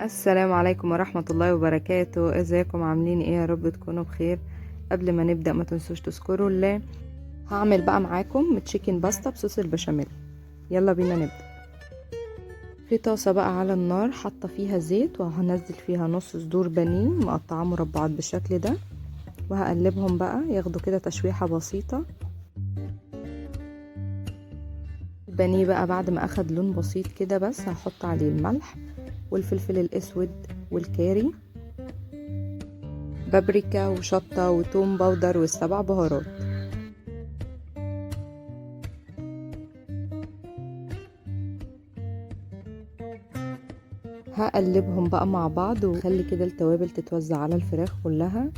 السلام عليكم ورحمة الله وبركاته. ازيكم عاملين ايه؟ يا رب تكونوا بخير. قبل ما نبدأ ما تنسوش تذكروا الله. هعمل بقى معاكم chicken pasta بصوص البشاميل. يلا بينا نبدأ. في طاسة بقى على النار حاطة فيها زيت، وهنزل فيها نص صدور بانيه مقطعاه مربعات بالشكل ده، وهقلبهم بقى ياخدوا كده تشويحة بسيطة. البانيه بقى بعد ما اخد لون بسيط كده بس هحط عليه الملح والفلفل الاسود والكاري، بابريكا وشطة وتوم powder والسبع بهارات. هقلبهم بقى مع بعض وخلي كده التوابل تتوزع على الفراخ كلها.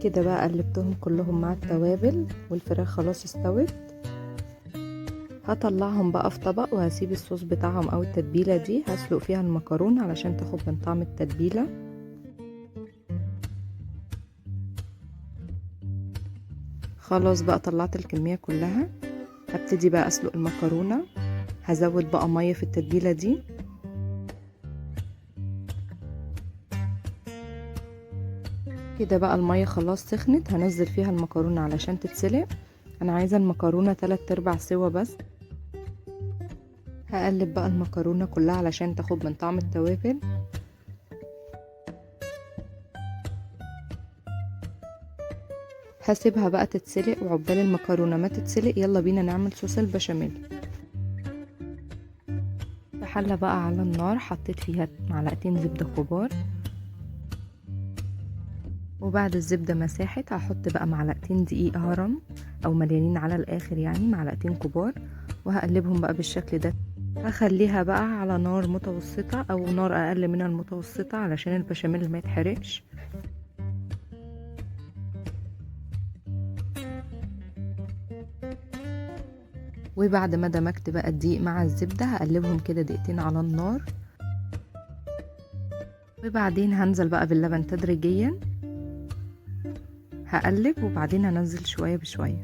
كده بقى قلبتهم كلهم مع التوابل والفراخ خلاص استوت. هطلعهم بقى في طبق وهسيب الصوص بتاعهم او التتبيله دي هسلق فيها المكرونه علشان تاخد من طعم التتبيله. خلاص بقى طلعت الكمية كلها. هبتدي بقى اسلق المكرونه. هزود بقى مية في التتبيله دي. كده بقى المية خلاص سخنت، هنزل فيها المكرونه علشان تتسلق. انا عايزه المكرونه 3/4 سوا بس. هقلب بقى المكرونه كلها علشان تاخد من طعم التوابل. هسيبها بقى تتسلق، وعقبال المكرونه ما تتسلق يلا بينا نعمل صوص البشاميل. في حله بقى على النار حطيت فيها معلقتين زبدة كبار، وبعد الزبدة ما ساحت هحط بقى معلقتين دقيق هرم او مليانين على الاخر، يعني معلقتين كبار، وهقلبهم بقى بالشكل ده. هخليها بقى على نار متوسطة او نار اقل من المتوسطة علشان البشاميل ما يتحرقش. وبعد ما دمجت بقى الدقيق مع الزبدة هقلبهم كده دقيقتين على النار، وبعدين هنزل بقى باللبن تدريجيا. هقلب وبعدين هنزل شوية بشوية.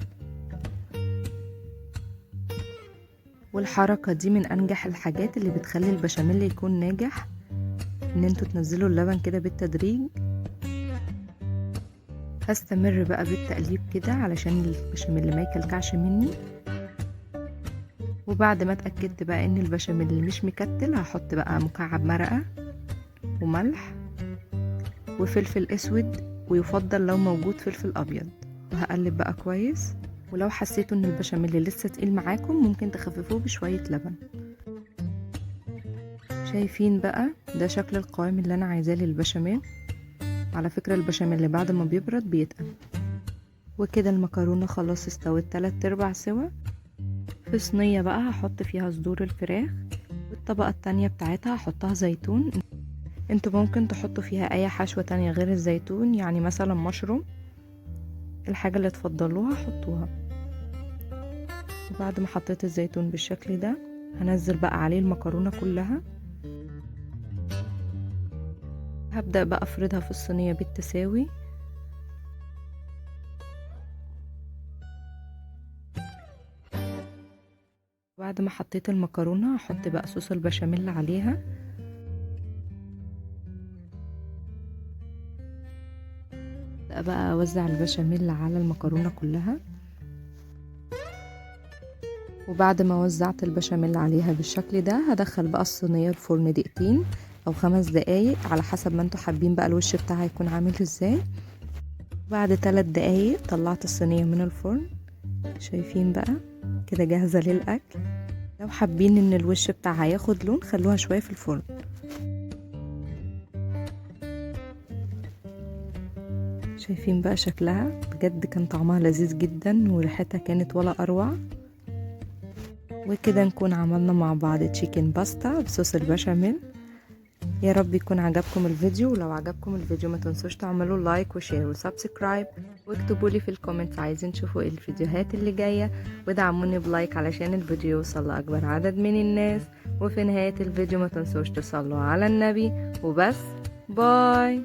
والحركة دي من انجح الحاجات اللي بتخلي البشاميل يكون ناجح، ان انتوا تنزلوا اللبن كده بالتدريج. هستمر بقى بالتقليب كده علشان البشاميل ما يكلكعش مني. وبعد ما اتأكدت بقى ان البشاميل مش مكتل هحط بقى مكعب مرقة وملح وفلفل اسود، ويفضل لو موجود فلفل ابيض، وهقلب بقى كويس. ولو حسيتوا ان البشاميل لسه تقيل معاكم ممكن تخففوه بشوية لبن. شايفين بقى ده شكل القوام اللي انا عايزاه للبشاميل. على فكرة البشاميل بعد ما بيبرد بيتقل. وكده المكرونة خلاص استوت 3/4 سوا. في صينية بقى هحط فيها صدور الفراخ، والطبقة التانية بتاعتها هحطها زيتون. انتوا ممكن تحطوا فيها اي حشوة تانية غير الزيتون، يعني مثلا مشروم، الحاجة اللي تفضلوها حطوها. وبعد ما حطيت الزيتون بالشكل ده هنزل بقى عليه المكرونة كلها. هبدأ بقى افردها في الصينية بالتساوي. بعد ما حطيت المكرونة هحط بقى صوص البشاميل عليها. بقى اوزع البشاميل على المكرونة كلها. وبعد ما وزعت البشاميل عليها بالشكل ده هدخل بقى الصينية الفرن دقيقتين او 5 دقايق على حسب ما انتوا حابين بقى الوش بتاعها يكون عامل ازاي. بعد 3 دقايق طلعت الصينية من الفرن. شايفين بقى كده جاهزة للأكل. لو حابين ان الوش بتاعها ياخد لون خلوها شوية في الفرن. شايفين بقى شكلها، بجد كان طعمها لذيذ جدا وريحتها كانت ولا اروع. وكده نكون عملنا مع بعض chicken pasta بصوص البشاميل. يا رب يكون عجبكم الفيديو، ولو عجبكم الفيديو ما تنسوش تعملوا like و share و subscribe، واكتبوا لي في ال comments عايزين تشوفوا ايه الفيديوهات اللي جاية، ودعموني ب like علشان الفيديو يوصل لاكبر عدد من الناس. وفي نهاية الفيديو ما تنسوش تصلوا على النبي. وبس، bye.